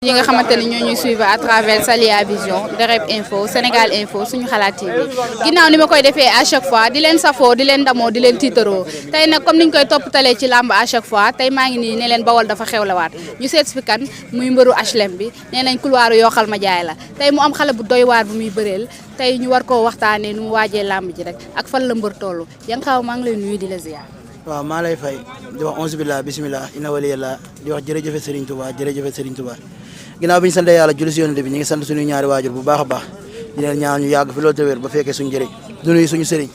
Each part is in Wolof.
yi nga xamante ne ñoo ñuy suivre à travers Salia Vision Dereb Info Sénégal Info suñu xalaat TV ginnaaw ni ma koy defee à chaque fois di leen safoo di leen damoo di leen tiitaroo tey nag comme niñ koy toppatalee ci làmb à chaque fois tey maa ngi nii ne leen Bawol dafa xewlewaat ñu seet fi kan muy mbëru HLM bi nee nañ couloir yoo xal ma jaay la tey mu am xale bu doy waar bu muy bëreel tey ñu war koo waxtaanee nu mu waajee làmb ji rek ak fan la mbër toll Yankaw maa ngi lay nuyu di la ziar. waaw maa lay fay di wax onze billah bismillah inna waliyallah di wax jërëjëfe Serigne Touba jërëjëfe Serigne Touba ginnaaw bi ñu sant yàlla julli si yonent bi ñu ngi sant suñu ñaari waajur bu baax a baax di leen ñaan ñu yàgg fi loolu te wér ba fekkee suñu njëriñ du nuyu suñu Serigne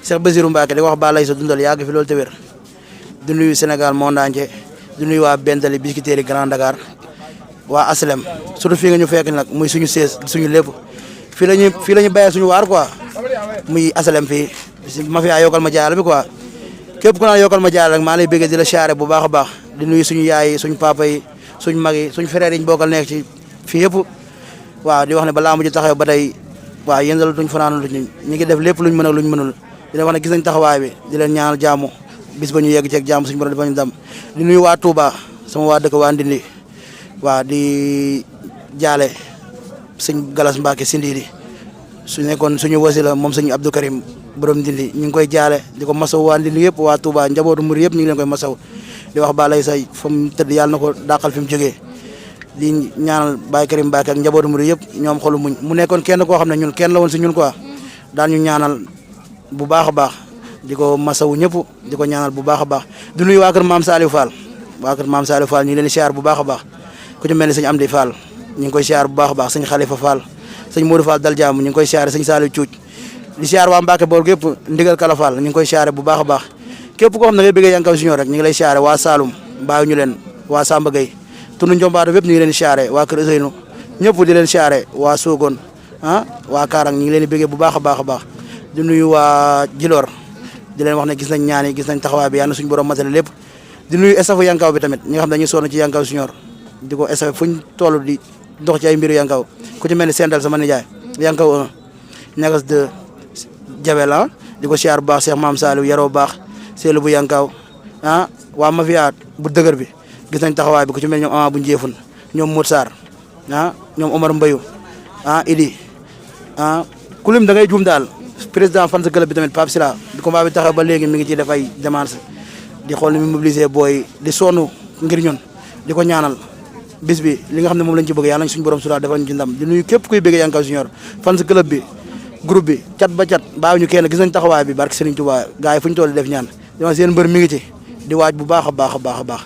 Cheikh Basirou Mbacké di wax ba lay sa dundal yàgg fi loolu te wér du nuyu Sénégal monde entier du nuyu waa Bentali Biscuiterie Grand Dakar waa Aslem surtout fii nga ñu fekk nag muy suñu sees suñu lépp fii la ñu béyee suñu waar quoi muy Aslem fii mafia yokkal ma jaay la bi quoi képp ku naan yokkal ma jaay rek maa lay bëgg di la siyaare bu baax a baax di nuyu suñu yaay yi suñu papa yi suñu mag yi suñu frère yi ñu bokkal nekk ci fii yëpp waaw di wax ne ba làmb ji taxaw ba tey waaw yëndal duñ fanaanul ñu ngi def lépp luñ mën ak luñ mënul di leen wax ne gis nañ taxawaay bi di leen ñaanal jàmm bis ba ñu yegg ceeg jàmm suñu borom dafa ñu dam di nuyu waa Touba sama waa dëkk waa Ndindi waaw di jaale sëñ Galas Mbacke Sindidi su nekkoon suñu wasila moom sëñ Abdou Karim borom Ndindi ñu ngi koy jaale di ko masaw waa Ndindi yëpp waa Touba njabootu mur yëpp ñu ngi leen koy masaw di wax ba lay say fa mu tëdd yàlla na ko dàqal fi mu jógee di ñaanal Baye Karim Mbacke ak njabootu mur yëpp ñoom xolu muñ mu nekkoon kenn koo xam ne ñun kenn la woon si ñun quoi daan ñu ñaanal bu baax a baax di ko masawu ñëpp di ko ñaanal bu baax a baax di nuyu waa kër Maam Saliou Fall waa kër Maam Saliou Fall ñu ngi leen di siyaar bu baax a baax ku ci mel ni sëñ Amdi Fall ñu ngi koy siyaar bu baax a baax sëñ Khalifa Fall sëñ Modou Fall dal jàmm ñu ngi koy siyaare sëñ Saliou Cuuc di siyaar waa Mbacke Bawol gépp ndigal Kala Fall ñu ngi koy siyaare bu baax a baax képp koo xam ne ngay bëggee Yankaw Junior rek ñu ngi lay siyaare waa Saloum bàyyi ñu leen waa Samba Gueye tunu Njombaado fépp ñu ngi leen di siyaare waa kër Ousseynou ñëpp di leen siyaare waa Sogone waa Karang ñu ngi leen di bëggee bu baax a baax a baax di nuyu waa Djilor di leen wax ne gis nañ ñaan yi gis nañ taxawaay bi yàlla na suñu borom matale lépp di nuyu stafu Yankaw bi tamit ñi nga xam ne dañuy sonn ci Yankaw Junior di ko staff fuñ toll di dox ci ay mbiru Yankaw ku ci mel ni Sendal sama nijaay Yankaw 1 ñagas 2 Jabel di ko siyaar bu baax Cheikh Maam Saliou yaroo baax seelu bu Yankaw waa mafia bu dëgër bi gis nañ taxawaay bi ku ci mel ñoom Ama bu Njeefun ñoom Mout Sarr ñoom Omar Mbayu Idi ku lim da ngay juum daal président fan sa club bi tamit Pape Sila bi combat bi taxaw ba léegi mi ngi ciy def ay démarches di xool ni mu mobiliser booy di sonn ngir ñun di ko ñaanal bis bi li nga xam ne moom lañ ci bëgg yàlla nañ suñu borom sura defal ñu ci ndam di nuyu képp kuy bëgg Yankaw Junior fan sa club bi groupe bi cat ba cat bàyyi ñu kenn gis nañ taxawaay bi barke Serigne Touba gars yi fu ñu toll def ñaan di wax seen mbër mi ngi ci di waaj bu baax a baax a baax a baax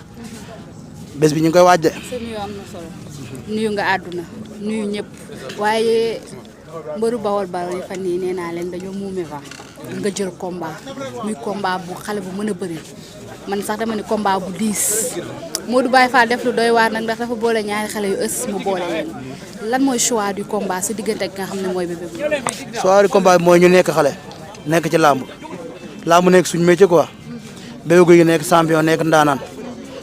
bés bi ñu ngi koy waaj de. sa nuyu am na solo nuyu nga àdduna nuyu ñëpp waaye mbëru Bawol Bawol yi fan yii nee naa leen dañoo muumee fa nga jël combat muy combat bu xale bu mën a bëri man sax dama ne combat bu diis Modou Baye Fall def lu doy waar nag ndax dafa boole ñaari xale yu ës mu boole leen lan mooy choix du combat sa diggante ak nga xam ne mooy Bébé Gouy. choix du combat bi mooy ñu nekk xale nekk ci làmb nekk suñu métier quoi Bébé Gouy gi nekk champion nekk ndaanaan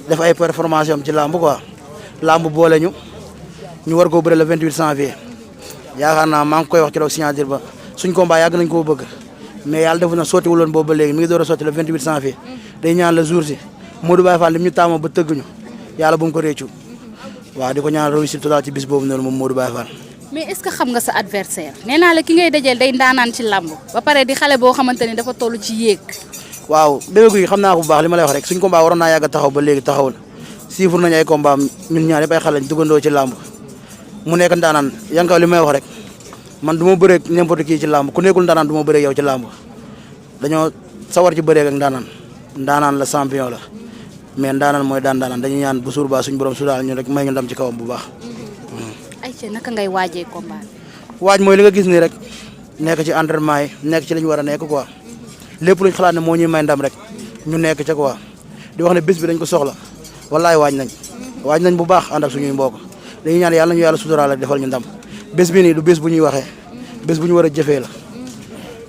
def ay performance am ci làmb quoi làmb boole ñu war koo bëre le 28 janvier yaakaar naa maa ngi koy wax ci loolu signature ba suñ combat yàgg nañ koo bëgg mais yàlla defu na sottiwul woon boobu ba léegi mi ngi door a sotti le 28 janvier day ñaan le jour si Modou Baye Fall lim ñu taamoo ba tëgg ñu yàlla bu mu ko réccu waaw di ko ñaan réussite totale ci bis boobu noonu moom Modou Baye Fall. mais est-ce que xam nga sa adversaire nee naa la ki ngay dajeel day ndaanaan ci làmb ba pare di xale boo xamante ni dafa toll ci yéeg. waaw Bébé Gouy xam naa ko bu baax li ma lay wax rek suñ combat waroon naa yàgg taxaw ba léegi taxawul siifur nañu ay combat ñun ñaar yëpp ay xale lañ duggandoo ci làmb mu nekk ndaanaan Yankaw li may wax rek man du ma bëree n'importe qui ci làmb ku nekkul ndaanaan du ma bëree yow ci làmb dañoo sawar ci bëree ak ndaanaan la champion la mais ndaanaan mooy daan ndaanaan dañuy ñaan bu suur ba suñu borom sudaal ñu rek may ñu ndam ci kawam bu baax. ayca naka ngay waajee combat bi. waaj mooy li nga gis nii rek nekk ci entraînement yi nekk ci li ñu war a nekk quoi lépp luñ xalaat ne moo ñuy may ndam rek ñu nekk ca quoi di wax ne bés bi dañ ko soxla wallaay waaj nañ bu baax ànd ak suñuy mbokk dañuy ñaan yàlla ñu yàlla suturaal ak defal ñu ndam bés bi nii du bés bu ñuy waxee bés bu ñu war a jëfee la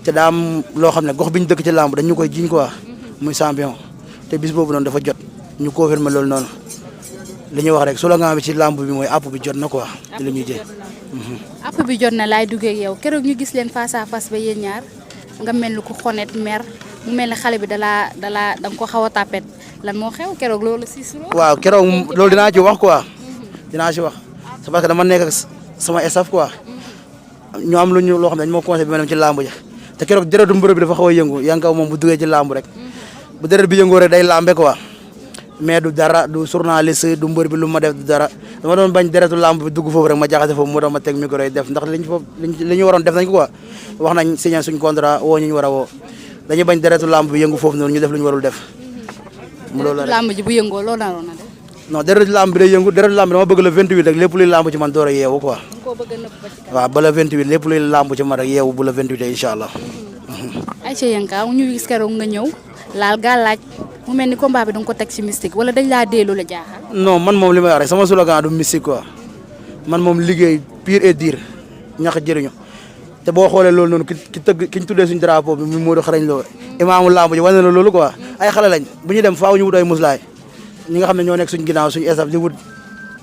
te daa am loo xam ne gox bi ñu dëkk ci làmb dañ ñu koy jiñ quoi muy champion te bis boobu noonu dafa jot ñu confirmer loolu noonu li ñuy wax rek slogan bi ci làmb bi mooy app bi jot na quoi ci la ñuy jël. app bi jot na laay duggee ak yow keroog ñu gis leen face à face ba yéen ñaar nga mel ni ku xonet mer mu mel ni xale bi da nga ko xaw a tapet lan moo xew keroog loolu si. waaw keroog loolu dinaa ci wax quoi dinaa ci wax c'est parce que dama nekk ak sama staff quoi ñu am loo xam ne dañ moo conseillé bi ma dem ci làmb ja te keroog deretu mbërë bi dafa xaw a yëngu Yankaw moom bu duggee ci làmb rek bu deret bi yëngoo rek day làmbe quoi mais du dara du journaliste du mbër bi lu ma def du dara dama doon bañ deretu làmb bi dugg foofu rek ma jaxase foofu moo tax ma teg micro yi def ndax li ñu waroon def nañ ko quoi wax nañ signé suñ contrat woo ñu war a woo dañuy bañ deretu làmb bi yëngu foofu noonu ñu def lu ñu warul def. loolu la làmb ji bu yëngoo loolu naroon na def. non deretu làmb bi day yëngu deretu làmb bi dama bëgg le 28 rek lépp luy làmb ci man door a yeewu quoi. waaw ba le 28 lépp luy làmb ci man rek yeewu bu le 28 incha allah. Aïcha Yankaw ñu gis keroog nga ñëw laal gàllaaj mu mel ni combat bi da nga ko teg ci mystique wala dañ laa dee lu la jaaxal. non man moom li may wax rek sama slogan du mystique quoi man moom liggéey pire et dire ñax jëriñu te boo xoolee loolu noonu ki ñu tuddee suñu drapeau bi mu Modou Xarañ Lo imaamu lamb ji wane na loolu quoi ay xale lañ bu ñu dem faaw ñu wut ay muslaay ñi nga xam ne ñoo nekk suñu ginnaaw suñu staff di wut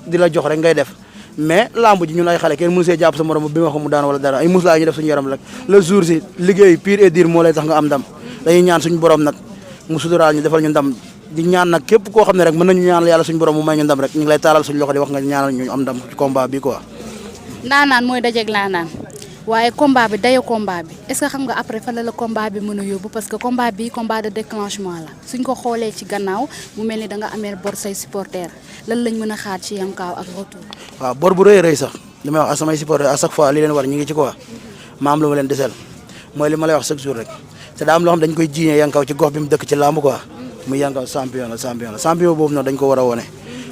di la jox rek ngay def mais lamb ji ñun ay xale kenn mënu see jàpp sa morom bi ma ko mu daan wala dara ay muslaay ñu def suñu yaram rek le jour si liggéey pire et dire moo lay tax nga am ndam dañuy ñaan suñu borom nag mu suturaal ñu defal ñu ndam di ñaan nag képp koo xam ne rek mën nañu ñaanal yàlla suñu borom mu may ñu ndam rek ñu ngi lay taalal suñu loxo di wax nga ñaanal ñu am ndam ci combat bi quoi. ndaanaan mooy dajeeg ndaanaan waaye combat bi dayo combat bi est-ce que xam nga après fa la combat bi mën a yóbbu parce que combat bi combat de déclenchement la suñ ko xoolee ci gannaaw mu mel ni da nga amee bor say supporter lan lañ mën a xaar ci Yankaw ak retour. waaw bor bu rëy rëy sax li may wax ak samay supporter à chaque fois li leen war ñu ngi ci quoi ma am lu ma leen desel mooy li ma lay wax chaque jour rek te daa am loo xam dañ koy jiiñee Yankaw ci gox bi mu dëkk ci làmb quoi muy Yankaw champion la champion boobu noonu dañ ko war a wone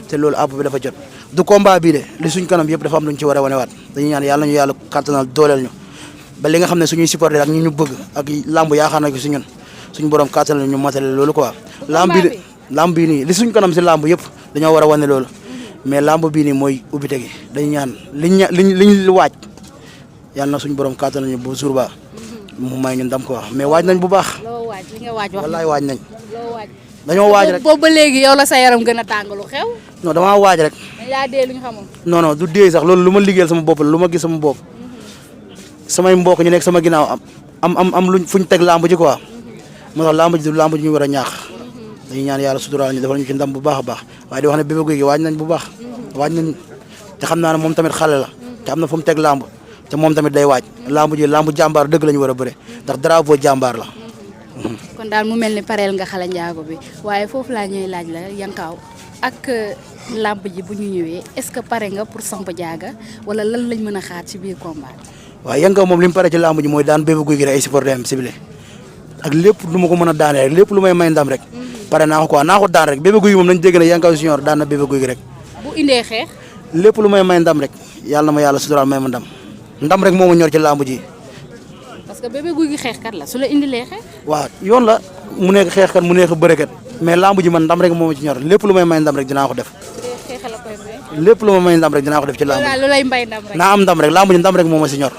te loolu àpp bi dafa jot du combat bii de li suñ kanam yëpp dafa am luñ ci war a wone waat dañuy ñaan yàlla ñu yàlla kattanal dooleel ñu ba li nga xam ne suñuy supporter ak ñu bëgg ak làmb yaakaar na ko si ñun suñu borom kattanal ñu matale loolu quoi làmb bii nii li suñ kanam si làmb yëpp dañoo war a wane loolu mais làmb bii nii mooy ubbite gi dañuy ñaan liñ waaj yàlla na suñu borom kattanal ñu bu jour ba mu may ñu ndam quoi mais waaj nañ bu baax. loo waaj li nga waaj wax wallaay waaj nañ. loo waaj dañoo waaj rek boobu ba léegi yow la sa yaram gën a tàngalu xew. non damaa waaj rek. dañ laa dee lu ñu xamul. non du dee sax loolu lu ma liggéeyal sama bopp la lu ma gis sama bopp samay mbokk ñu nekk sama ginnaaw am luñ fuñ teg lamb ji quoi moo tax lamb ji du lamb ji ñu war a ñaax dañuy ñaan yàlla suturaal ñu defal ñu ci ndam bu baax a baax waaye di wax ne Bébé Gouy Gui waaj nañ bu baax waaj nañ te xam naa ne moom tamit xale la te am na fu mu teg lamb te moom tamit day waaj lamb ji lamb jàmbaar dëgg la ñu war a bëre ndax drapeau jàmbaar la. kon daal mu mel ni pareel nga xale njaago bi waaye foofu laa ñuy laaj la Yankaw ak lamb ji bu ñu ñëwee est-ce que pare nga pour samp jaaga wala lan lañ mën a xaar ci biir combat. waaw Yankaw moom li mu pare ci lamb ji mooy daan Bébé Gouy Gui rek ay supporter am ciblé ak lépp lu ma ko mën a daanee rek lépp lu may ndam rek pare naa ko quoi naa ko daan rek Bébé Gouy Gui moom nañ dégg ne Yankaw Junior daan na Bébé Gouy Gui rek. bu indee xeex. lépp lu may ndam rek yàlla na ma yàlla suturaal may ma ndam rek moo ma ñor ci lamb ji. parce que Bébé Gouy Gui xeexkat la su la indilee xeex. waaw yoon la mu nekk xeexkat mu nekk bërekat mais lamb ji man ndam rek moo ma ci ñor lépp lu may ndam rek dinaa ko def. lépp lu ma may ndam rek dinaa ko def ci lamb lu lay mbay ndam rek. naa am ndam rek lamb ji ndam rek moo ma si ñor.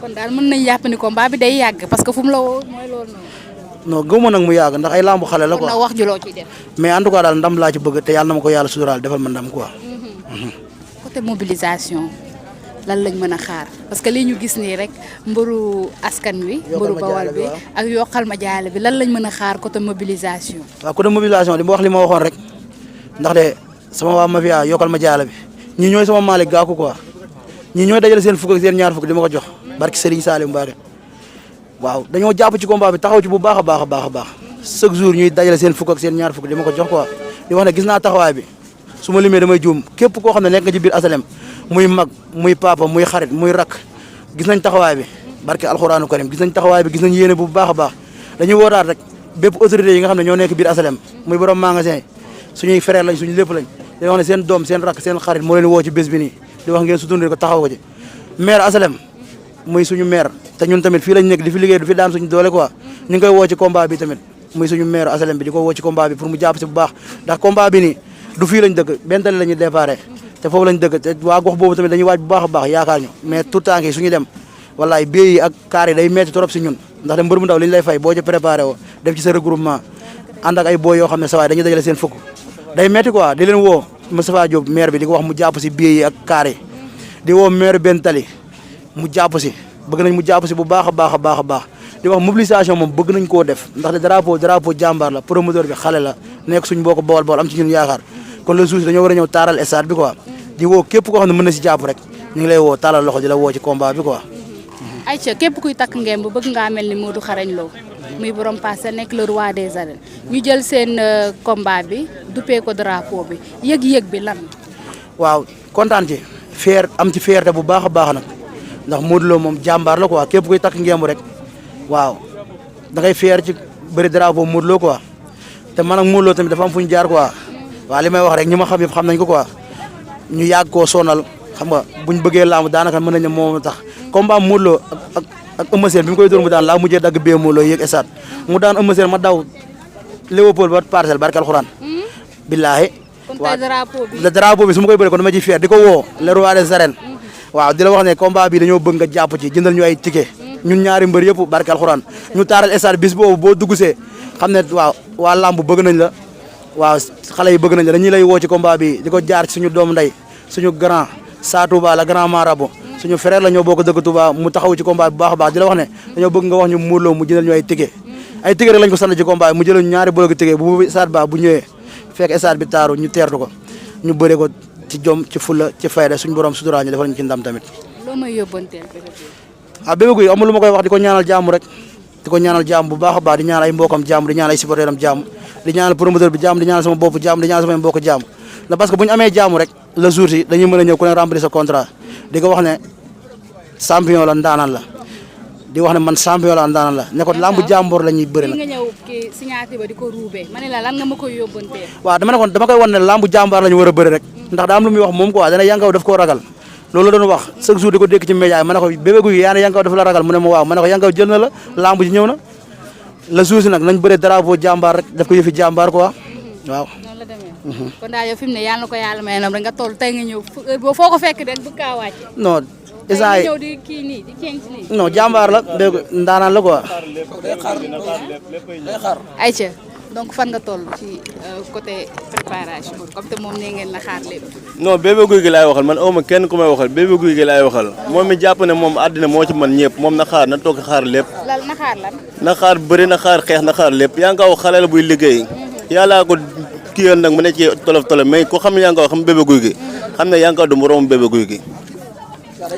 kon daal mën nañ jàpp ni combat bi day yàgg parce que fu mu la woo mooy loolu noonu. non gëmuma nag mu yàgg ndax ay lambu xale la quoi. kon nag wax ju loo ciy def. mais en tout cas daal ndam laa ci bëgg te yàlla na ma ko yàlla suturaal defal ma ndam quoi. côté mobilisation lan lañ mën a xaar parce que lii ñu gis nii rek mbëru askan wi. mbëru bawal bi ak yokkal ma jaale bi lan lañ mën a xaar côté mobilisation. waaw côté mobilisation li ma wax li ma waxoon rek ndax de sama waa mafia yokkal ma jaale bi ñii ñooy sama Malick Gakou quoi ñii ñooy dajale seen fukk ak seen ñaar fukk di ma ko jox barki Serigne Salim Mbacké waaw dañoo jàpp ci combat bi taxaw ci bu baax a baax a baax a baax chaque jour ñuy dajale seen fukk ak seen ñaar fukk di ma ko jox quoi di wax ne gis naa taxawaay bi su ma limee damay juum képp koo xam ne nekk nga ci biir asalem muy mag muy papa muy xarit muy rak gis nañ taxawaay bi barki alxuraanu karim gis nañ taxawaay bi gis nañ yéene bu baax a baax dañuy wootaat rek bépp autorité yi nga xam ne ñoo nekk biir asalem muy borom magasin yi suñuy frère lañ suñu lépp lañ di wax ne seen doom seen rak seen xarit moo leen woo ci bés bi nii di wax ngeen sutundir ko taxaw ko ci maire asalem muy suñu maire te ñun tamit fii lañ nekk di fi liggéey du fi daan suñu doole quoi ñu ngi koy woo ci combat bi tamit muy suñu maire asalem bi di ko woo ci combat bi pour mu jàpp si bu baax ndax combat bi nii du fii lañ dëkk benn tali la ñuy déparé te foofu lañ dëkk te waa gox boobu tamit dañuy waaj bu baax a baax yaakaar ñu mais tout temps yi suñu dem wallaay béy yi ak kaar yi day metti trop si ñun ndax de mbër mu ndaw li ñu lay fay boo ci préparé woo def ci sa regroupement ànd ak ay boo yoo xam ne sawaay dañuy dajale seen fukk day metti quoi di leen woo Moustapha Diop maire bi di ko wax mu jàpp si béy yi ak kaar yi di woo maire benn tali mu jàpp si bëgg nañ mu jàpp si bu baax a baax a baax a baax di wax mobilisation moom bëgg nañ koo def ndax de drapeau jàmbaar la promoteur bi xale la nekk suñ boo ko bool am ci ñun yaakaar kon le jour dañoo war a ñëw taaral stade bi quoi di woo képp koo xam ne mën na si jàpp rek ñu ngi lay woo taalal loxo di la woo ci combat bi quoi. Aïcha képp kuy takk ngemb bëgg ngaa mel ni Modou Xarañ Lo muy borom paase nekk le roi des arènes ñu jël seen combat bi duppee ko drapeau bi yëg-yëg bi lan. waaw kontaan ci am ci fierté bu baax a baax nag ndax Modou Lo moom jàmbaar la quoi képp kuy takk ngemb rek waaw da ngay fier ci bëri drapeau Modou Lo quoi te man ak Modou Lo tamit dafa am fu ñu jaar quoi waaw li may wax rek ñi ma xam yëpp xam nañ ko quoi ñu yàgg koo sonal xam nga buñ bëggee laamu daanaka mën nañ ne moom tax combat Modou Lo ak Eumeu Sène bi mu koy dóor mu daan laa mujjee dagg bee Modou Lo yëg esaat mu daan Eumeu Sène ma daw Léopold ba parcelle barke alxuraan billaahi waaw le drapeau bi su ma koy bëre kon dama ci fier di ko woo le roi des arènes waaw di la wax ne combat bi dañoo bëgg nga jàpp ci jëndal ñu ay ticket ñun ñaari mbër yëpp barke alxuraan ñu taaral stade bis boobu boo duggsee xam ne waaw waa làmb bëgg nañ la waaw xale yi bëgg nañ la dañuy lay woo ci combat bi di ko jaar ci suñu doom ndey suñu grand Sa Touba la grand marabout suñu frère la ñoo bokk dëkk Touba mu taxaw ci combat bi bu baax a baax di la wax ne dañoo bëgg nga wax ñu Modou Lo mu jëndal ñu ay ticket rek lañ ko sant ci combat bi mu jëlal ñu ñaari bloc ticket bu stade ba bu ñëwee fekk stade bi taaru ñu teertu ko ñu bëree ko ci jom ci fulla ci fayda suñu borom suturaa ñu defal ñu ci ndam tamit. loo may yóbbanteel Bébé Gouy amul lu ma koy wax di ko ñaanal jàmm rek di ko ñaanal jàmm bu baax a baax di ñaanal ay mbokam jàmm di ñaanal ay supporteram jàmm di ñaanal promoteur bi jàmm di ñaanal sama bopp jàmm di ñaanal sama mbokk jàmm la parce que bu ñu amee jàmm rek le jour si dañuy mën a ñëw ku ne remplir sa contrat di ko wax ne champion la ndaanaan la di wax ne man champion la ndaanaan la ne ko lambu jàmboor la ñuy bëri nag. nga ñëw kii signature ba di ko ruubee ma ne la lan nga ma koy yóbbanteel. waaw dama koy wan ne lambu jàmbaar la ñu war a bëri rek ndax daa am lu muy wax moom quoi dana yankaw daf koo ragal loolu la doon wax chaque jour di ko dégg ci média yi ma ne ko Bébé Gouy yaa ne yankaw dafa la ragal mu ne ma waaw ma ne ko yankaw jël na la lambu ji ñëw na la jour si nag nañ bëre drapeau jàmbaar rek daf ko yëfi jàmbaar quoi waaw. noonu la demee. kon daal yow fi mu ne yàlla na ko yàlla may nam rek nga toll tey nga ñëw foo ko fekk rek bu kaa wàcce. non instant yi ñëw di kii nii di ceeñ nii. non jàmbaar la dégg ndaanaan la quoi. day xaar. Aïcha donc fan nga toll ci côté préparation comme te moom nee ngeen na xaar lépp. non Bébé Gouy Gui laay waxal man awma kenn ku may waxal Bébé Gouy Gui laay waxal moom mi jàpp ne moom àddina moo ci man ñëpp moom na xaar na toog xaar lépp. na xaar lan. na xaar bëri na xaar xeex na xaar lépp yaa ngi ko wax xale la buy liggéey. yàllaa ko kii yoon nag mu ne ci tolof tolof mais ku xam yaa ngi ko xam Bébé Gouy Gui xam ne yaa ngi ko du moroom Bébé Gouy Gui.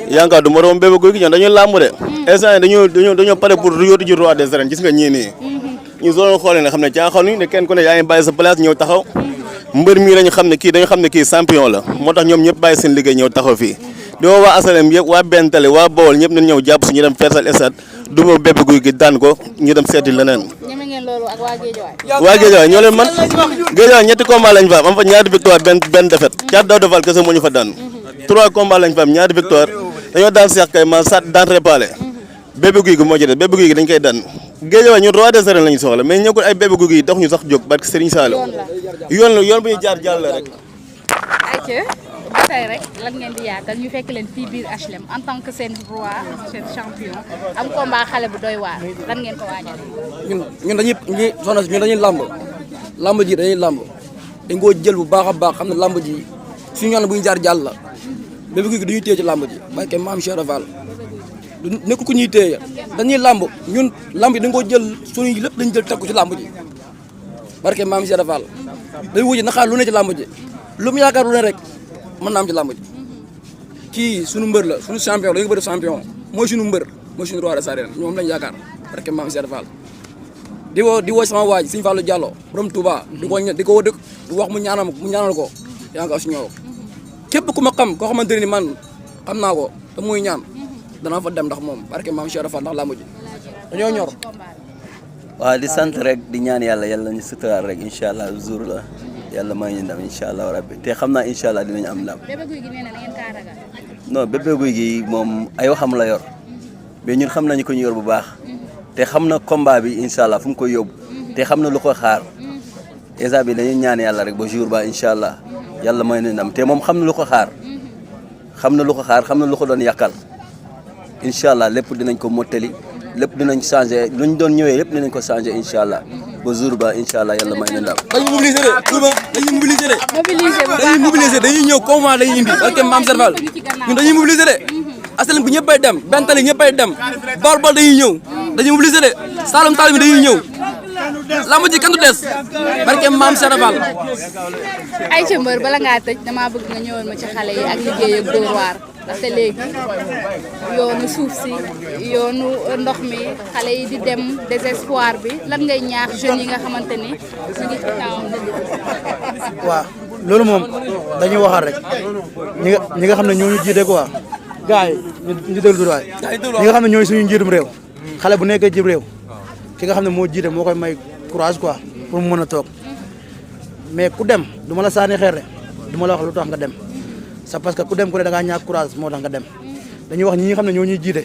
yaa ngi ko du moroom Bébé Gouy Gui ñoom dañuy làmb de. instant dañoo pare pour yóotu ji roi des arènes gis nga ñii nii. ñu doon xoolee ne xam ne caaxaan ne kenn ku ne yaa ngi bàyyi sa place ñëw taxaw mbër mii lañu xam ne kii dañu xam ne kii champion la moo tax ñoom ñëpp bàyyi seen liggéey ñëw taxaw fii di woo waa asalem yëpp waa Bentale waa Bawol ñëpp nañ ñëw jàpp si ñu dem feesal stade duma Bébé Gouy Gui daan ko ñu dem seeti leneen. ñeme ngeen loolu ak waa Géejawaay. waa Géejawaay ñoo leen man Géejawaay ñetti combat lañ fa am fa ñaari victoire benn défaite Thiat Daouda Fall kese moo ñu fa daan 3 combats lañ fa am ñaari victoire dañoo daan Cheikh kay ma sat daan Répalé Bébé Gouy Gui moo ci des Bébé Gouy Gui dañ koy daan Géejawaay ñun roi des arènes lañu soxla mais ñëkkul ay Bébé Gouy Gui tax ñu sax jóg barke Serigne Saliou yoon bu ñu jaar jàll la rek. Aïcha ba tey rek lan ngeen di yaatal ñu fekk leen fii biir HLM en tant que seen roi seen champion am combat xale bu doy waar lan ngeen ko waajal. ñun dañuy lamb ji dañuy lamb dañ koo jël bu baax a baax xam ne lamb ji suñu yoon bu ñu jaar jàll la Bébé Gouy Gui dañuy téye ci lamb ji barke maam Cheikh Fall du nekk ku ñuy téye dañuy lamb ñun lamb ji dañ koo jël suñuy lépp dañu jël teg ko ci lamb ji barke maam Cheikh Fall dañuy wuji na xaar lu ne ci lamb ji lu mu yaakaar lu ne rek mën naa am ci lamb ji kii suñu mbër la suñu champion la ñu bëri champion mooy suñu mbër mooy suñu roi des arènes ñoom lañ yaakaar barke maam Cheikh Fall di woo sama waaj Sëñ Fallou Diallo borom Touba di ko wax mu ñaanal ko yaa ngi ko ñëw képp ku ma xam koo xamante ni man xam naa ko te muy ñaan danaa fa dem ndax moom barke maam Cheikh Fall ndax lamb ji dañoo ñor. waaw di sant rek di ñaan yàlla ñu suturaal rek incha allah jour la yàlla may ñu ndam incha allah rabbi te xam naa incha allah dinañ am ndam. Bébé Gouy Gui nee na ngeen kaa ragal. non Bébé Gouy Gui moom ay waxam la yor mais ñun xam nañu ko ñu yor bu baax te xam na combat bi incha allah fu mu koy yóbbu te xam na lu ko xaar instant bi dañuy ñaan yàlla rek ba jour ba incha allah yàlla may ñu ndam te moom xam na lu ko xaar xam na lu ko doon yàqal incha allah lépp dinañ ko mottali. lépp dinañ changé lu ñu doon ñëwee lépp dinañ ko changé incha allah ba jour ba incha allah yàlla may na ndam. dañuy mobiliser de dañuy mobiliser dañuy ñëw comment dañuy indi parce que maam Serval ñun dañuy mobiliser de asalam bi ñëppay dem Bentali ñëppay dem Bawol dañuy ñëw dañuy mobiliser de Saloum Saloum dañuy ñëw lamb ji kan du des barke maam Cheikh Fall. ay ca mbër bala ngaa tëj damaa bëgg nga ñëwal ma ci xale yi ak liggéey ak Dóor waar ndaxte léegi yoonu suuf si yoonu ndox mi xale yi di dem désespoir bi lan ngay ñaax jeunes yi nga xamante ni ñu ngi ci taawam. waaw loolu moom dañuy waxaat rek ñi nga xam ne ñoo ñu jiite quoi gars yi ñu déglu waay ñi nga xam ne ñooy suñu njiitum réew xale bu nekkee ci réew ki nga xam ne moo jiite moo koy may courage quoi pour mu mën a toog mais ku dem du ma la sànni xeer de du ma la wax lu tax nga dem c'est parce que ku dem ku ne da ngaa ñàkk courage moo tax nga dem dañuy wax ñi nga xam ne ñoo ñuy jiite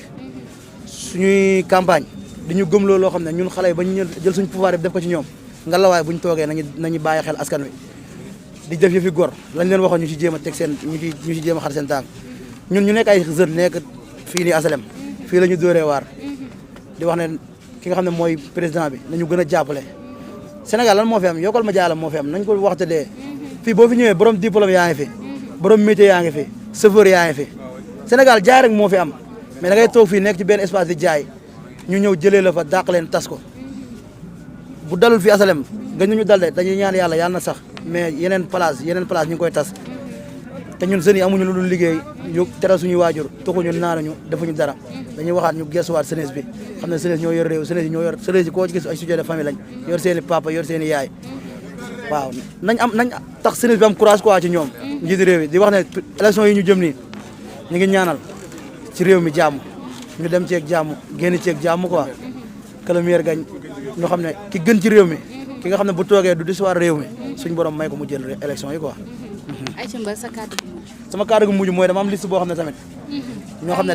suñuy campagne di ñu gëm loolu loo xam ne ñun xale yi ba ñu jël suñu pouvoir bi def ko ci ñoom nga la waay bu ñu toogee nañu bàyyi xel askan wi di def yëfi gor lañ leen waxoon ñu ci jéem a teg seen ñu ci jéem a xar seen tànk ñun ñu nekk ay jeunes nekk fii nii asalem fii la ñu dóoree waar di wax ne ki nga xam ne mooy président bi nañu gën a jàppale Sénégal lan moo fi am yokkal ma jaala moo fi am nañ ko waxte dee fii boo fi ñëwee borom diplôme yaa ngi fi borom métier yaa ngi fi chauffeur yaa ngi fi Sénégal jaay rek moo fi am mais da ngay toog fii nekk ci benn espace di jaay ñu ñëw jëlee la fa dàq leen tas ko bu dalul fi asalem gën ñu dal de dañuy ñaan yàlla yàlla na sax mais yeneen place ñu ngi koy tas te ñun jeunes yi amuñu lu dul liggéey ñu teral suñuy waajur toxuñu naanuñu defuñu dara dañuy waxaat ñu gestuwaat jeunesse bi xam ne jeunesse ñoo yor réew jeunesse yi koo ci gis ay sujet de famille lañ yor seen i papa yor seen i yaay waaw nañ tax jeunesse bi am courage quoi ci ñoom njiitu réew yi di wax ne élection yi ñu jëm nii ñu ngi ñaanal ci réew mi jàmm ñu dem ceeg jàmm génn ceeg jàmm quoi que le meilleur gagne ñu xam ne ki gën ci réew mi ki nga xam ne bu toogee du histoire réew mi suñ borom may ko mu jël élection yi quoi. Aïcha Mbeur sa kàddu gu mujj. sama kàddu gu mujj mooy dama am liste boo xam ne tamit ñoo xam ne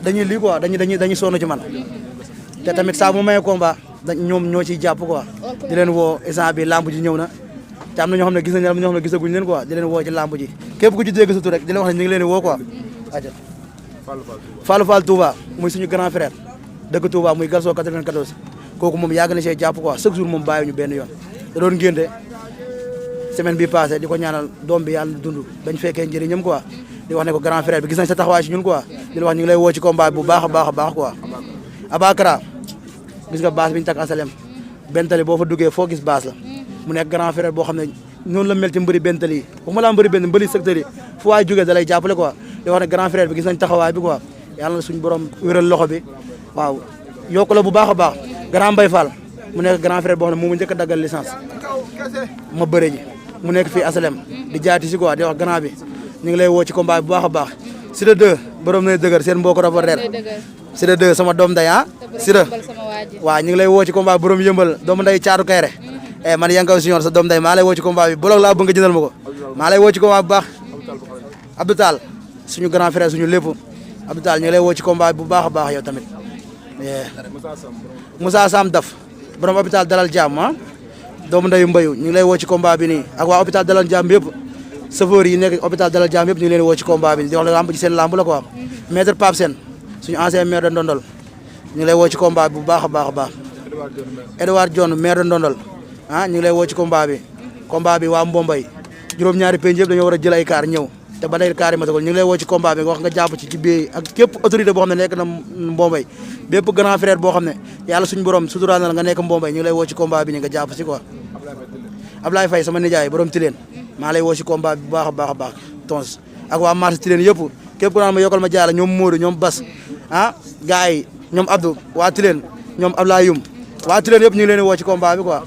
dañuy lii quoi dañuy sonn ci man te tamit saa bu mayee combat ñoom ñoo ciy jàpp quoi di leen woo instant bi lamb ji ñëw na te am na ñoo xam ne gis nañ am na ñoo xam ne gisaguñ leen quoi di leen woo ci lamb ji képp ku ci dégg sa tur rek di leen wax ne ñu ngi leen di woo quoi aja Fallou Fall Touba muy suñu grand frère dëkk Touba muy Galso 94 kooku moom yàgg na see jàpp quoi chaque jour moom bàyyi ñu benn yoon da doon ngénte semaine bi passé di ko ñaanal doom bi yàlla dund dañ fekkee njëriñam quoi di wax ne ko grand frère bi gis nañ sa taxawaay ci ñun quoi di la wax ñu ngi lay woo ci combat bu baax a baax quoi Abakara gis nga base bi ñu tak asalem bentali boo fa duggee foo gis base la mu nekk grand frère boo xam ne noonu la mel ci mbëri bentali yi waxuma laa mbëri secteur yi fu waay jógee da lay jàppale quoi di wax ne grand frère bi gis nañ taxawaay bi quoi yàlla na suñu borom wéral loxo bi waaw yokku la bu baax a baax grand Mbaye Fall mu nekk grand frère boo xam ne moomu njëkk a daggal licence ma bëre ji mu nekk fii asalem di jaati si quoi di wax grand bi ñu ngi lay woo ci combat bu baax a baax Sida 2 borom nay dëgër seen mbokk reporter Sida 2 sama doom nday Sida waaw ñu ngi lay woo ci combat borom yëmbal doomu nday caatu kayre man Yankaw Senior sa doom nday maa lay woo ci combat bi bolog laa bëgg nga jëndal ma ko maa lay woo ci combat bu baax Abdou Tall suñu grand frère suñu lépp Abdou Tall ñu ngi lay woo ci combat bu baax a baax yow tamit Moussa Sam Daf borom hôpital Dalal Jàmm doomu ndeyu mbayu ñu ngi lay woo ci combat bi nii ak waa hôpital Dalal Jàmm yëpp chauffeur yi nekk hôpital Dalal Jàmm yëpp ñu ngi leen woo ci combat bi di wax la lamb ci seen lamb la quoi maître Pape Sène suñu ancien maire de Ndondol ñu ngi lay woo ci combat bi bu baax a baax Edouard Dione maire de Ndondol ñu ngi lay woo ci combat bi waa Mbombay juróom-ñaari penc yëpp dañoo war a jël ay kaar ñëw te ba day kaar yi matagul ñu ngi lay woo ci combat bi wax nga jàpp ci biir ak képp autorité boo xam ne nekk na Mbombay bépp grand frère boo xam ne yàlla suñu borom suturaal na la nga nekk Mbombay ñu ngi lay woo ci combat bi ni nga jàpp si quoi Ablaye Faye sama nijaay borom Tilène maa lay woo ci combat bi bu baax a baax tons ak waa marché Tilène yëpp képp ku naan ma yokkal ma jaala ñoom Modou ñoom Bas gars yi ñoom Abdou waa Tilène ñoom Ablaye Youm waa Tilène yëpp ñu ngi leen woo ci combat bi quoi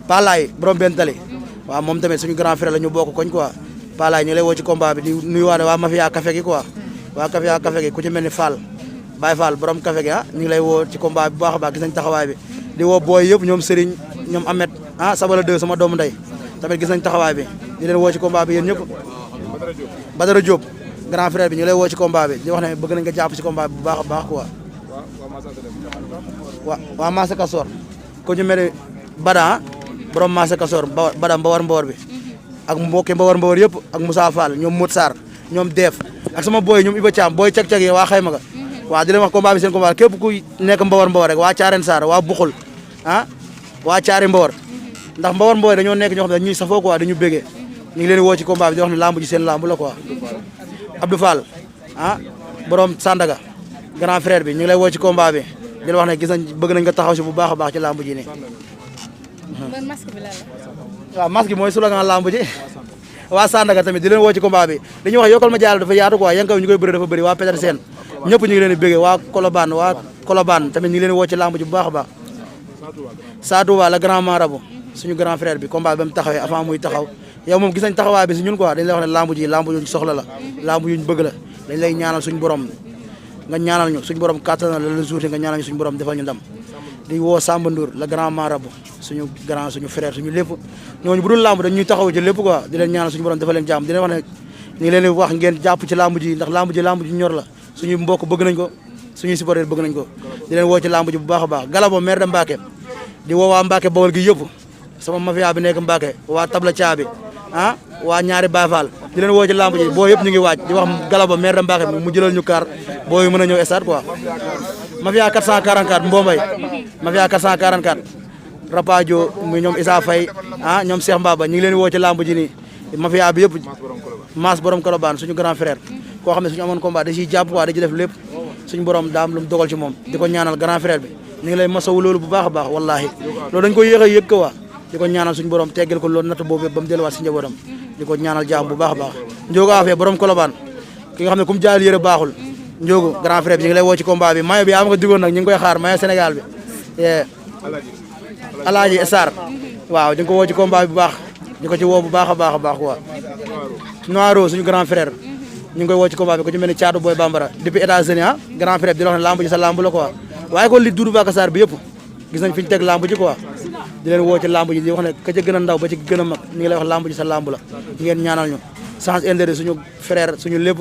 Palaay borom benn tali waaw moom tamit suñu grand frère la ñu bokk koñ quoi Palaay ñu ngi lay woo ci combat bi di nuyuwaale waa mafia café gi quoi waa mafia café gi ku ci mel ni Fall Baye Fall borom café gi ñu ngi lay woo ci combat bi bu baax a baax gis nañ taxawaay bi di woo booy yëpp ñoom Serigne ñoom Ahmed Sabala 2 sama doomu ndey tamit gis nañ taxawaay bi di leen woo ci combat bi yéen ñëpp Badara Diop grand frère bi ñu lay woo ci combat bi di wax ne bëgg nañ nga jàpp ci combat bi bu baax a baax quoi waa Massa Kassor ku ñu mel ni Bada borom Massa Kassor Bada Mbawar bi ak mbokki Mbawar yëpp ak Moussa Fall ñoom Modou Sarr ñoom Def ak sama boy ñoom Iba Thiam booy cag-cag yi waa xayma ga waaw di leen wax combat bi seen combat képp ku nekk Mbawar rek waa Thiarène Sarr waa Buxul waa Thiaré Mbawar ndax Mbawar dañoo nekk ñoo xam ne ñuy safoo quoi dañu bëggee ñu ngi leen woo ci combat bi di wax ne lamb ji seen lamb la quoi Abdou Fall borom Sandaga grand frère bi ñu ngi lay woo ci combat bi di la wax ne gis nañ bëgg nañ nga taxaw si bu baax a baax ci lamb ji nii. masque bi lan la. waaw masque bi mooy slogan lamb ji waa Sandaga tamit di leen woo ci combat bi li ñuy wax yokkal ma jaal dafa yaatu quoi yankaw ñu koy bëri dafa bëri waa Petersen ñëpp ñu ngi leen di bëggee waa Colobane tamit ñu ngi leen di woo ci lamb ji bu baax a baax Sadouba la grand marabout suñu grand frère bi combat bi ba mu taxawee avant muy taxaw yow moom gis nañ taxawaay bi si ñun quoi dañ lay wax ne lamb ji lamb yuñ soxla la lamb yuñ bëgg la dañ lay ñaanal suñu borom nga ñaanal ñu suñu borom kàttanal la journée nga ñaanal ñu suñu borom defal ñu ndam di woo Samba Ndour la grand marabout suñu grand suñu frère suñu lépp ñooñu bu dul lamb dañ ñuy taxaw ci lépp quoi di leen ñaanal suñu borom defal leen jàmm di leen wax ne ñu ngi leen di wax ngeen jàpp ci lamb ji ndax lamb ji ñor la suñu mbokk bëgg nañ ko suñuy supporter bëgg nañ ko di leen woo ci lamb ji bu baax a baax Galabo maire de Mbacké di woo waa Mbacké Bawol gi yëpp sama mafia bi nekk Mbacké waa Tabla Caabi waa ñaari Baye Fall di leen woo ci lamb ji boo yëpp ñu ngi waaj di wax Galabo maire de Mbacké mu jëlal ñu kaar boo yi mën a ñëw stade quoi mafia 444 Mbombay mafia 444 Rapadio muy ñoom Issa Faye ñoom Cheikh Mbaba ñu ngi leen woo ci lamb ji nii mafia bi yëpp Mass borom Colobane suñu grand frère koo xam ne suñu amoon combat da ciy jàpp waa da ci def lépp suñu borom daam lu mu dogal ci moom di ko ñaanal grand frère bi ñu ngi lay masawu loolu bu baax a baax wallahi loolu dañ ko yéex a yëg ko waa di ko ñaanal suñu borom teggal ko loolu natt boobu ba mu delluwaat si njabootam di ko ñaanal jaam bu baax a baax Ndiogo Afia borom Colobane ki nga xam ne ku mu jaayal yëre baaxul Ndiogo grand frère bi ñu ngi lay woo ci combat bi mayo bi yaa ma ko digoon nag ñu ngi koy xaar mayo Sénégal bi Alaaji Sarr waaw di nga ko woo ci combat bi bu baax di ko ci woo bu baax a baax a baax quoi Noiro suñu grand frère ñu ngi koy woo ci combat bi ko ci mel ni Thiatou Boy Bambara depuis États-Unis grand frère bi di la wax ne lamb ji sa lamb la quoi waaye ko li Doudou Baka Sarr bi yëpp gis nañ fi ñu teg lamb ji quoi di leen woo ci lamb ji di wax ne ka ca gën a ndaw ba ci gën a mag ñu ngi lay wax lamb ji sa lamb la ñu ngeen ñaanal ñu sans intérêt suñu frère suñu lépp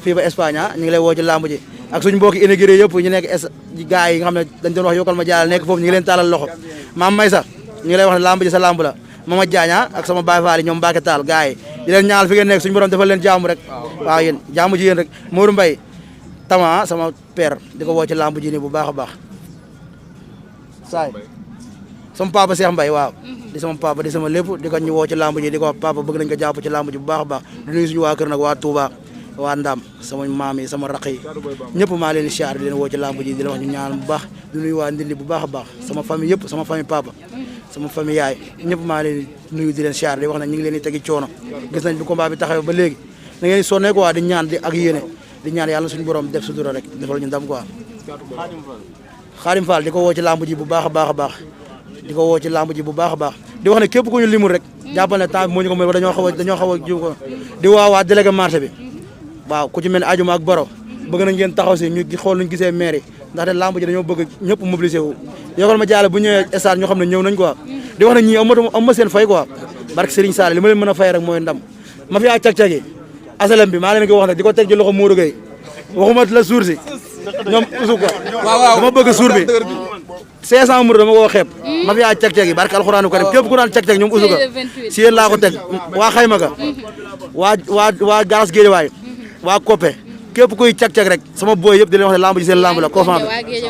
fii ba Espagne ñu ngi lay woo ci lamb ji ak suñu mbokki immigré yëpp ñu nekk gars yi nga xam ne dañ doon wax yokkal ma jaal nekk foofu ñu ngi leen taalal loxo maam may sax ñu ngi lay wax ne lamb ji sa lamb la Mama Diagne ak sama Baye Fall ñoom Mbacke Tall gars yi di leen ñaanal fi ngeen nekk suñu borom defal leen jaamu rek waaw yéen jaamu ji yéen rek Modou Mbaye Tama sama père di ko woo ci lamb ji nii bu baax a baax saay sama papa Cheikh Mbaye waaw di sama papa di sama lépp di ko ñu woo ci lamb ji di ko wax papa bëgg nañ ko jàpp ci lamb ji bu baax a baax di nuyu suñu waa kër nag waa Touba waa Ndam sama maam yi sama raq yi ñëpp maa leen di siyaar di leen woo ci lamb ji di leen wax ñu ñaanal bu baax di nuyu waa Ndindi bu baax a baax sama famille yëpp sama famille papa sama famille yaay ñëpp maa leen nuyu di leen siyaar di wax ne ñu ngi leen di tegi coono gis nañ bi combat bi taxawee ba léegi da ngeen sonné quoi di ñaan di ak yéene di ñaan yàlla suñu borom def sutura rek defal ñu ndam quoi Khadim Fall di ko woo ci lamb ji bu baax a baax a baax di ko woo ci lamb ji bu baax a baax di wax ne képp ku ñu limul rek jàppal ne temps bi moo ñu ko mën dañoo xaw a jiw ko di waa délégué marché bi waaw ku ci mel ne Adjuma ak Baro bëgg nañ ngeen taxaw si ñu xool nuñ gisee maire yi ndaxte lamb ji dañoo bëgg ñëpp mobiliser wu yokkal ma jaale bu ñëwee stade ñoo xam ne ñëw nañ quoi di wax ne ñii am ma seen fay quoi barke Serigne Sall li ma leen mën a fay rek mooy ndam ma fi cag-cag yi asalem bi maa leen ko wax nag di ko teg ci loxo Modou Gueye waxuma la suur si ñoom usu ko dama bëgg suur bi 500 mur dama koo xeeb ma fi cag-cag yi barke alxuraanu karim képp ku naan cag-cag ñoom usu ko si yéen laa ko teg waa xayma ga waa garas Géejawaay waa Koppe képp kuy cag-cag rek sama boy yëpp di leen wax ne lamb ji seen lamb la kofan bi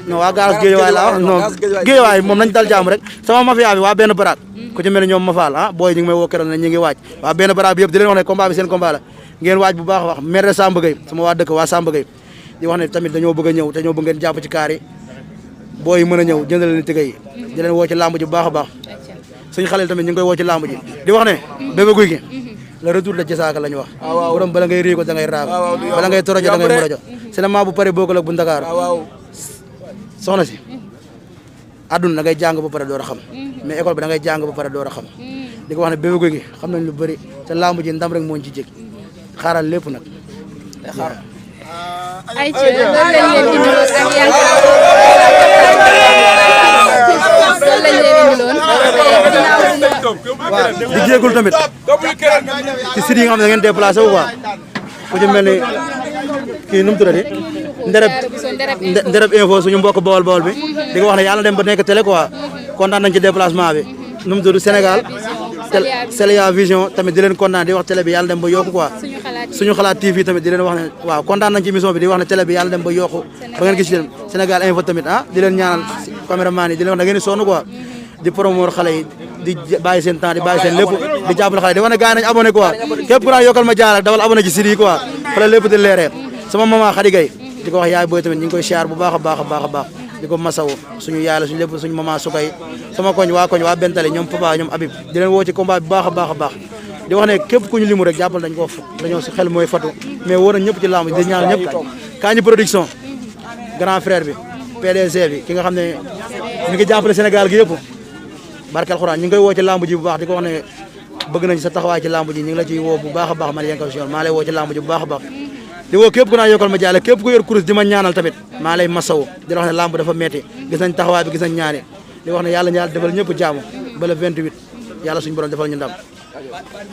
non waa garas Géejawaay laa wax non Géejawaay moom nañ dal jàmm rek sama mafia bi waa benn baraak ku ci mel ne ñoom ma faal booy ñu ngi may woo keroog ne ñu ngi waaj waa benn baraak bi yëpp di leen wax ne combat bi seen combat la ngeen waaj bu baax a wax maire Samba Gueye sama waa dëkk waa Samba Gueye di wax ne tamit dañoo bëgg a ñëw te ñoo bëgg ngeen jàpp ci kaar yi booy mën a ñëw jëndal leen tëgg yi di leen woo ci lamb ji bu baax a baax suñu xale tamit ñu ngi koy woo ci lamb ji di wax ne Bébé Gouy Gui le retour de Jasaaka la ñu wax borom bala ngay réy ko da ngay raam bala ngay torojo da ngay morojo cinéma bu pare bokkul ak bu Ndakaar soxna si àdduna da ngay jàng ba pare door a xam mais école bi da ngay jàng ba pare door a xam di ko wax ne Bébé Gouy Gui xam nañ lu bëri te lamb ji ndam rek moo ci jég xaaral lépp nag ay ci loolu lañ leen indiloon ak waaw di jéegul tamit ci site yi nga xam ne da ngeen déplacé wu quoi ku ci mel ni kii nu mu tuddati Ndereb info suñu mbokk bawol bawol bi di ko wax ne yàlla dem ba nekk télé quoi kontaan nañ ci déplacement bi nu mu tudd Sénégal Séléya Vision tamit di leen kontaan di wax télé bi yàlla dem ba yokku quoi suñu xalaat TV tamit di leen wax ne waaw kontaan nañ ci émission bi di wax ne télé bi yàlla dem ba yokku ba ngeen gis leen Sénégal info tamit di leen ñaanal caméraman yi di leen wax da ngeen di sonn quoi di promouvoir xale yi di bàyyi seen temps di bàyyi seen lépp di jàppale xale yi di wax ne gars yi nañ abonné quoi képp ku naan yokkal ma jaar dawal abonné ci site yi quoi fa la lépp di leeree sama maman Khady Gueye di ko wax yaay booy tamit ñu ngi koy siyaar bu baax a baax a baax a baax di ko masawu suñu yaay la suñu lépp suñu maman Sukay sama koñ waa Bentale ñoom papa ñoom Habib di leen woo ci combat bi baax a baax a baax di wax ne képp ku ñu limu rek jàppal dañoo si xel mooy fatu mais wóor na ñëpp ci lamb di ñaan ñëpp Kandji production grand frère bi PDG bi ki nga xam ne mi ngi jàppale Sénégal gi yëpp barke alxuraan ñu ngi koy woo ci lamb ji bu baax di ko wax ne bëgg nañ sa taxawaay ci lamb ji ñu ngi la ciy woo bu baax a baax man Yankaw Junior maa lay woo ci lamb ji bu baax a baax di woo képp ku naa yokkal ma jaale képp ku yor kurus di ma ñaanal tamit maa lay masawu di wax ne lamb dafa metti gis nañ taxawaay bi gis nañ ñaani di wax ne yàlla defal ñëpp jaamu ba le 28 yàlla suñu borom defal ñu ndam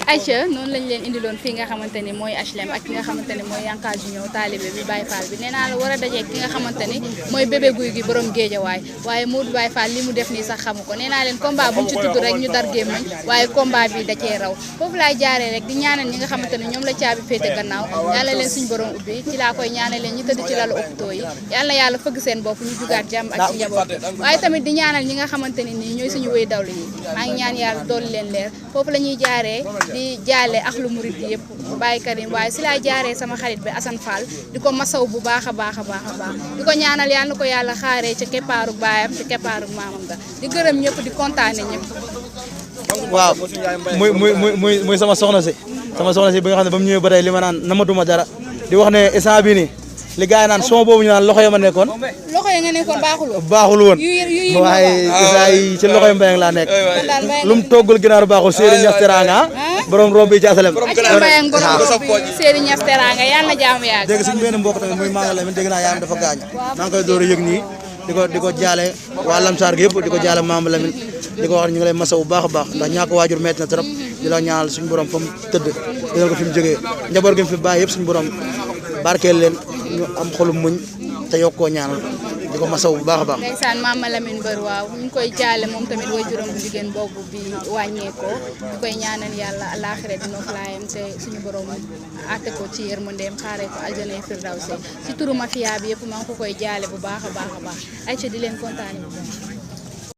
Aïcha noonu lañ leen indiloon fii nga xamante ni mooy HLM ak ki nga xamante ni mooy Yankaw Junior taalibe bi Baye Fall bi nee naa la war a dajeeg ki nga xamante ni mooy bébé guy gi borom géejawaay waaye Modou Baye Fall li mu def nii sax xamu ko nee naa leen combat buñ ci tudd rek ñu dar gémmañ waaye combat bi da cee raw foofu laay jaaree rek di ñaanal ñi nga xamante ni ñoom la caabi féete gannaaw yàlla leen suñu borom ubbi ci laa koy ñaanal leen ñu tëdd ci lalu hôpitaux yi yàlla fëgg seen bopp ñu jugaat jàmm ak ci njaboot waaye tamit di ñaanal ñi nga xamante ni nii ñooy suñu wéy dawlu yi maa ngi ñaan yàlla dool leen leer foofu la ñuy jaaree di jaale ak lu murid yëpp Baye Karim waaye si laa jaaree sama xarit bi Assane Fall di ko masaw bu baax a baax a baax a baax di ko ñaanal yàlla na ko yàlla xaaree ca keppaaru baayam ca keppaaru maamam ga di gërëm ñëpp di kontaane ñëpp waaw muy sama soxna si bi nga xam ne ba mu ñëwee ba tey li ma naan namatuma dara di wax ne instant bi nii li gars yi naan son boobu ñu naan loxo ya ma nekkoon loxo ya nga nekkoon baaxul woon waaye instant yi ci loxo yi Mbayang laa nekk lu mu toggul ginaar baaxul Seydou Niass Teranga borom rob bi ci asalem Mbayang borom rob bi Seydou Niass Teranga yàlla na jaamu yàgg dégg suñu benn mbokk tamit muy Manga Lamine dégg naa yaayam dafa gaañ maa ngi koy door a yëg nii di ko jaale waa Lamsaar gi yëpp di ko jaale Manga Lamine di ko wax ñu ngi lay masa bu baax a baax ndax ñàkk waajur metti na trop di la ñaanal suñu borom fa mu tëdd dina ko fi mu jógee njaboot gi mu fi bàyyi yëpp suñu borom barkeel leen ñu am xolum muñ te yokkoo ñaanal di ko masaw bu baax a baax ndeysaan Mama Lamine Mbër waaw ñu ngi koy jaale moom tamit way juróom bu jigéen boobu bi wàññeekoo ñu koy ñaanal yàlla àllaaxira di noflaayam te suñu borom àtte ko ci yërmandeem xaaree ko aljana firdawsi ci turu mafia bi yëpp maa ngi ko koy jaale bu baax a baax a baax Aïcha di leen kontaane bu baax